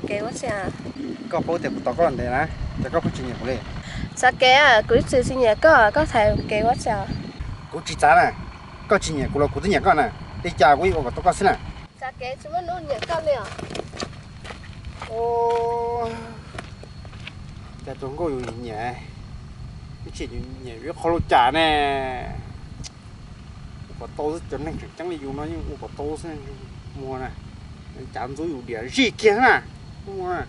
kev ua tsi? Koj paub tias kuv tos koj ntev na, cas koj pheej tsis nyiam kuv li? Txav kev, kuv ib txwm tsis nyiam koj, koj txav kev ua tsi? Kuv tsis txav na, koj tsis nyiam kuv los kuv twb nyiam koj na, li cas kuv yeej ua kom tau koj xwb na. Txav kev, tsis muaj hnub nyiam koj li os. Cas tus nkauj yus nyiam, ib txwm nyiam ib qho lub cas ne. Ua kom tau xwb, cov neeg tseem ceeb li yus no yeej ua kom tau xwb. Muag na, cav ntxub yus diam zij kiag na. Muag na.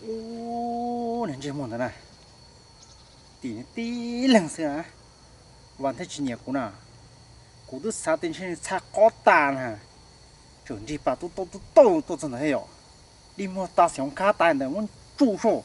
Ub, niag ntsej muag ntawd na, tim tib leeg xwb na, vas thiaj tsis nyiam kuv na. Kuv twb xav tias ntshe nws txhaj qob tas na, tseem nrig pas tub tauj tub tauj tuaj txog ntawd thiab yom. Dig muag tas xyov khab tas ntawd muab tsuj soj.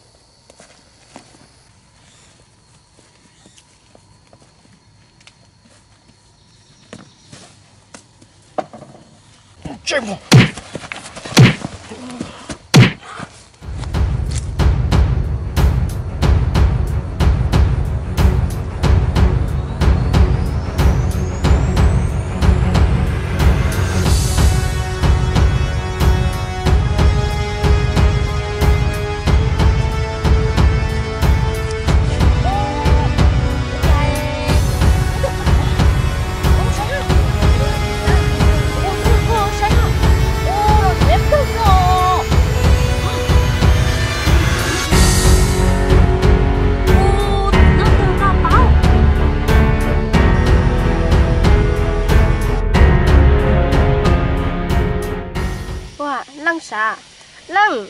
Ua, Leej sav, Leej,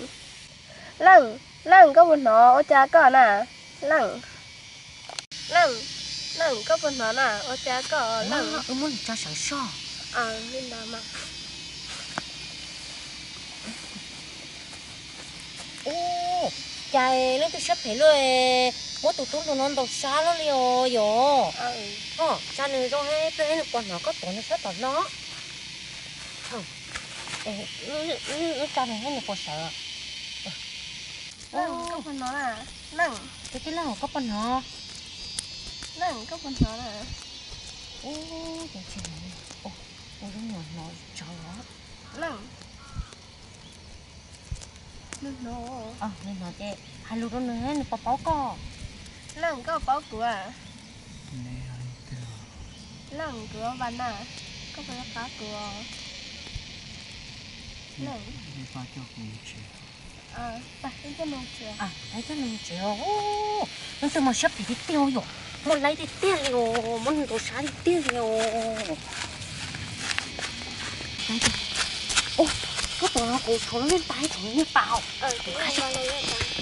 Leej, Leej, koj puas hnov ua cas koj na? Leej, Leej, Leej, koj puas hnov na? Ua cas koj, Leej? Wb muab nws tso sawv soj. Li ntawd mas. Ub, cas leej twg siab phem luaj, muab tus tub ntuag no ntaus sab luaj li os yom. Koj tsa nws zoo, peb nws puas hnov koj tuav nws sab tom no. Wb tsa nws seb nws puas sawv. Leej, koj puas hnov na? Leej, tij Leej, koj puas hnov? Leej, koj puas hnov na? Ub, ua zoo nyuam hnov tsawv os. Leej, nws hnov, nws hnov ces hais lus rau nws, nws puas paub koj? Leej, koj paub kuv a? Leej, kuv vas na, koj puas yuav qab kuv? Leej, pab coj kuv mus tsev. Pab coj mus tsev. Leej twg mas siab phem tiag tiag yom, muab laib tiag tiag li os, muab nws ntaus sab tiag tiag li os. Ub, koj tuav no kuv tshuav lub niag pas, tshuav lub niag pas os.